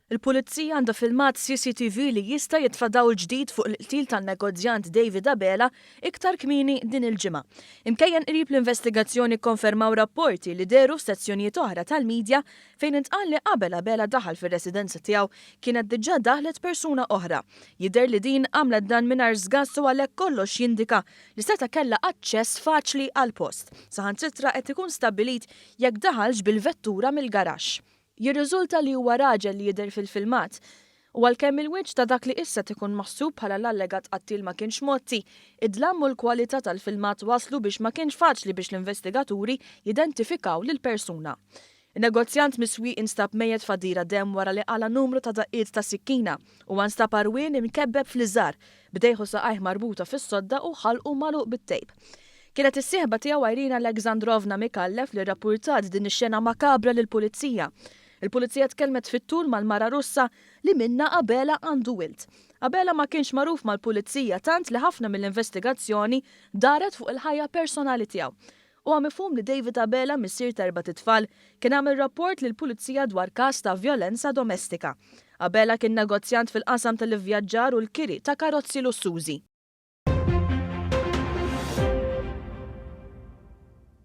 Il-Pulizija għandha filmat CCTV li jista' jitfa' dawl ġdid fuq il-qtil tan-negozjant David Abela iktar kmieni din il-ġimgħa. Imkejjen qrib l-investigazzjoni kkonfermaw rapporti li dehru f'sezzjonijiet oħra tal-midja fejn intqal li qabel Abela daħal fir-residenza tiegħu kienet diġà daħlet persuna oħra. Jidher li din għamlet dan mingħajr sgass u għalhekk kollox jindika li seta' kellha aċċess faċli għall-post. Saħansitra qed ikun stabbilit jekk daħalx bil-vettura mill-garaxx. Jirriżulta li huwa raġel li jidher fil-filmat. U għalkemm il-wiċċ ta' dak li issa qed ikun maħsub bħala l-allegat qattiel ma kienx mgħotti, id-dlam u l-kwalità tal-filmat wasslu biex ma kienx faċli biex l-investigaturi jidentifikaw lill-persuna. In-negozjant mis-Swieqi instab mejjet f'għadira demm wara li qala' numru ta' daqqiet ta' sikkina. Huwa nstab għarwien imkebbeb fl-iżgħar, b'idejh u saqajh marbuta fis-sodda u ħalqu magħluq bit-tejp. Kienet is-sieħba tiegħu Irina Alexandrovna Micallef li rrappurtat din ix-xena makabra lill-pulizija. Il-pulizija tkellmet fit-tul mal-mara Russa li minnha Abela għandu wild. Abela ma kienx magħruf mal-pulizija tant li ħafna mill-investigazzjoni daret fuq il-ħajja personali tiegħu. Huwa mifhum li David Abela, missier ta' erbat itfal, kien għamel rapport lill-pulizija dwar każ ta' vjolenza domestika. Abela kien negozjant fil-qasam tal-ivvjaġġar u l-kiri ta' karozzi lussużi.